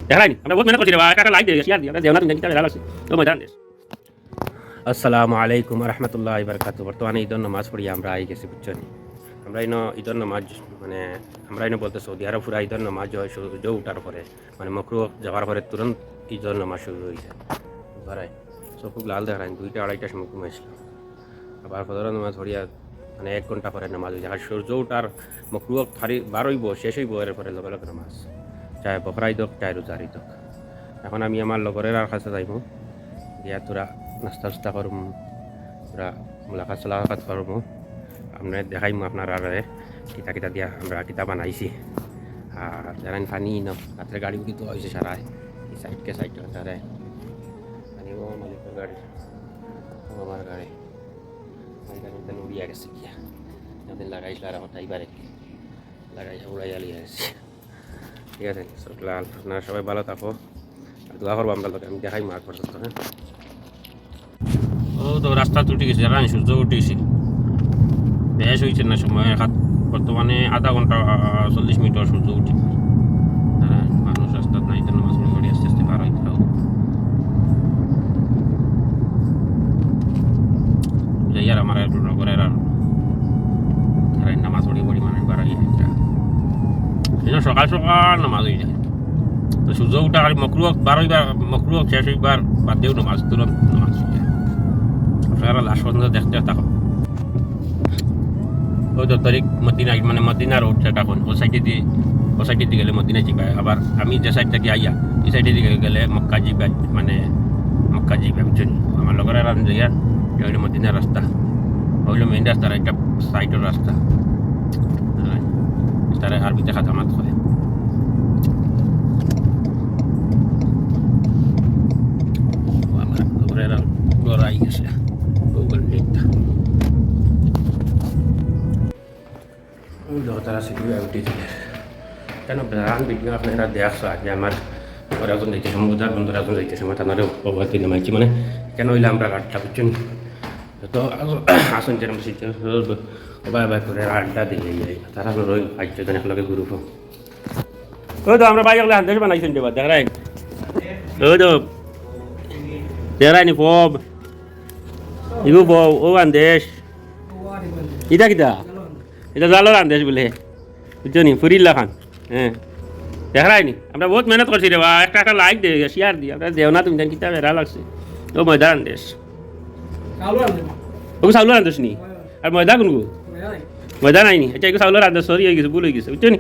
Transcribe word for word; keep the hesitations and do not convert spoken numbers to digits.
দেখরায়নি, আমরা বউত মেহনত করছি রে বা, একটা, একটা লাইক দে, শেয়ার দি, আমরা দেও না তুমি, কিতা বেড়া লাগছে। ও ময়দান দেশ। আসসালামু আলাইকুম রহমতুল্লাহ বারাকাতু। বর্তমানে ইদর নামাজ পড়িয়া আমরা আই গেছি, বুঝছো নি? আমরা ইনো ইদর নামাজ, মানে, আমরা ইনো বলতে সৌদি আরব পুরা ইদর নামাজ হয় সূর্য উঠার পরে, মানে, মকরু যাওয়ার পরে তুরন্ত ইদর নামাজ শুরু হয়ে যায়। ধরাই, চোখ খুব লাল দেখরায়নি, দুইটা আড়াইটার সময় ঘুমাইছিলাম। আবার ফজর নামাজ পড়িয়া, মানে, এক ঘন্টা পরে নামাজ হয়ে যায়। আর সূর্য উঠার মকরু থারি বার হইব, শেষ হইব, এর পরে লগে লগে নামাজ। চাই বকরা ইদ হোক, চাই রোজার ইদ হোক। এখন আমি আমার লগরের আর কাছে যাইমু, গিয়া তোরা নাস্তা উস্তা করমু, তোরা মুলাকাত সালাকাত করমু, আমরা দেখাইমু আপনারা কিতা কিতা দিয়া আমরা কিতা বানাইছি। আর যারা পানি ন রাত্রে গাড়ি উড়ি তো হয়েছে সারায়, এই সাইডকে সাইড তারা পানি ও মালিকের গাড়ি, ও আমার গাড়ি, আমার গাড়ি তো উড়িয়া গেছে গিয়া, যদিন লাগাইছিল আর আমার ড্রাইভারে কি লাগাই উড়াইয়া লিয়ে গেছে। ঠিক আছে, শুক্লান, আপনারা সবাই ভালো থাকো, আর দোয়া করবো আমরা লোকে, আমি দেখাই মাঠ পর্যন্ত, হ্যাঁ। ও তো রাস্তা উঠি গেছে, জানেন, সূর্য উঠি গেছে, বেশ হয়েছে না সময়। এখন বর্তমানে আধা ঘন্টা, আহ, চল্লিশ মিনিট সূর্য উঠি। তারা মানুষ রাস্তাত নাই, তো নামাজ পড়ি পড়ি আস্তে আস্তে পার হইতে হবে। যাই আর আমার একটু নগরের আর তারা নামাজ পড়ি পড়ি মানুষ বাড়াই একটা। এই জন্য সকাল সকাল নামাজ হয়ে যায়। তো সূর্য উঠা আর মকরু বার হইবার, মকরু শেষ হইবার বাদেও নামাজ, তুরন্ত নামাজ হয়ে যায়। আপনারা লাস্ট পর্যন্ত দেখতে থাকো। ওই তো তরিক মদিনা, মানে মদিনা রোড যেটা এখন, ও সাইডে দিয়ে, ও সাইডে দিয়ে গেলে মদিনা যাইবা। আবার আমি যে সাইড থেকে আইয়া, এই সাইডে দিয়ে গেলে মক্কা যাইবা, মানে মক্কা যাইবা, বুঝছেন? আমার লগরে রান যাইয়া, এটা হইলো মদিনার রাস্তা, হইলো মেইন রাস্তা, আর একটা সাইডের রাস্তা। তারা আরবিতে খাতামাত করে। ও আমার লগরে রান ঘর আই গেছে, Google Meet। ওই দেখো, তারা সিঁড়ি বেয়ে উঠে দিলে। কেন বেড়ান বিঘ্ন আপনারা দেখছো আগে আমার ঘরে একজন যাইতে সময়, উদার বন্ধুর একজন যাইতে সময়, তানারে অবগতি নামাইছি, মানে, কেন হইলে আমরা রাতটা, বুঝছেন? তো আসুন, যেরকম সিদ্ধ, ও বাই বাই করে আড্ডা দিয়ে যাই। তারা হলো রোহিত ভাই, একজন একলগে গ্রুপ। ওই তো আমরা ভাই একলা আন্দেশ বানাইছেন দেবা, দেখরাই। ওই তো, দেখরাই নি ফব। ইগু ফব, ও আন্দেশ। ইটা কিতা? এটা জালর আন্দেশ বলে। বুঝছো নি? ফুরিল্লা খান। হ্যাঁ। দেখরাই নি? আমরা বহুত মেহনত করছি রে বা। একটা, একটা লাইক দে, শেয়ার দি। আমরা দেও না তুমি, জানি কিতা বেড়া লাগছে। ও ময়দান আন্দেশ। চাউলর আন্দেশ। ওগু চাউলর আন্দেশ নি? আর ময়দা কোনগু? ময়দা নাই। ময়দা নাই নি? আচ্ছা, এগু চাউলর আন্দেশ, সরি হয়ে গেছে, ভুল হয়ে গেছে। বুঝছো নি?